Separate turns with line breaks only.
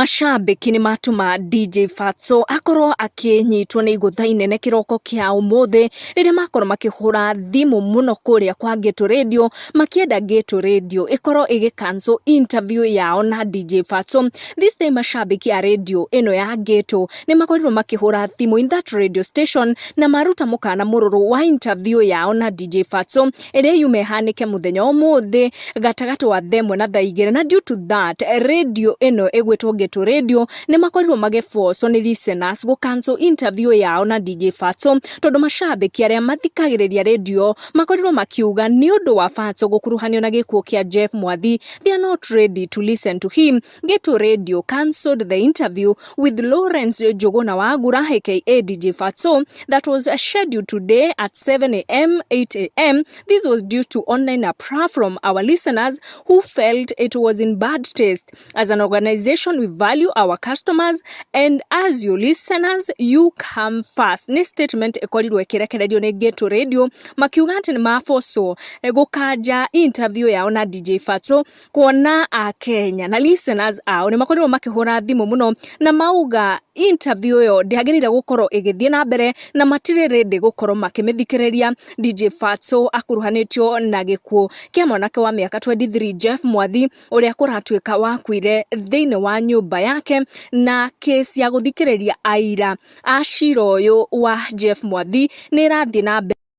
Mashabĩki nĩ matũma DJ Fatxo akorwo akĩnyitwo nĩ igũtha inene kĩroko kĩa ũmũthĩ rĩrĩa makorwo makĩhũra thimũ mũno kũrĩa kwa Ghetto Radio makĩenda Ghetto Radio ĩkorwo ĩgĩ cancel interview yao na DJ Fatxo. This time mashabĩki a radio ĩno ya Ghetto nĩ makorirwo makĩhũra thimũ in that radio station na maruta mũkana mũrũrũ wa interview yao na DJ Fatxo ĩrĩa yuma ĩhanĩke mũthenya ũmũthĩ gatagatĩ wa thaa 1 na thaa 2. Na due to that, radio ĩno ĩgwĩtwo Ghetto Radio nĩ makorirwo magĩbocwo nĩ listeners gũ cancel interview yao na DJ Fatxo, tondũ mashabĩki arĩa mathikagĩrĩria radio makorirwo makiuga nĩ ũndũ wa Fatxo gũkuruhanio na gĩkuũ kĩa Jeff Mwathi, they are not ready to listen to him. Ghetto Radio cancelled the interview with Lawrence Njuguna Wagura, aka DJ Fatxo, that was scheduled today at 7 a.m. 8 a.m. This was due to online uproar from our listeners who felt it was in bad taste. As an organization, we value our customers, and as your listeners, you come first. Nĩ statement ĩkorirwo ĩkĩrekererio nĩ Ghetto Radio makiuga atĩ nĩ mabocwo gũkanja interview yao na DJ Fatxo, kuona a Kenya na listeners ao nĩ makorirwo makĩhũra thimũ mũno na mauga interview ĩyo ndĩagĩrĩire gũkorwo ĩgĩthiĩ na mbere na matirĩ ready gũkorwo makĩmĩthikĩrĩria. DJ Fatxo akuruhanĩtio na gĩkuũ kĩa mwanake wa mĩaka 23 Jeff Mwathi, ũrĩa kũratuĩka wakuire thĩinĩ wa nyũmba yake, na kesi ya gũthikĩrĩria aira a cira ũyũ wa Jeff Mwathi nĩ ĩrathiĩ na mbere.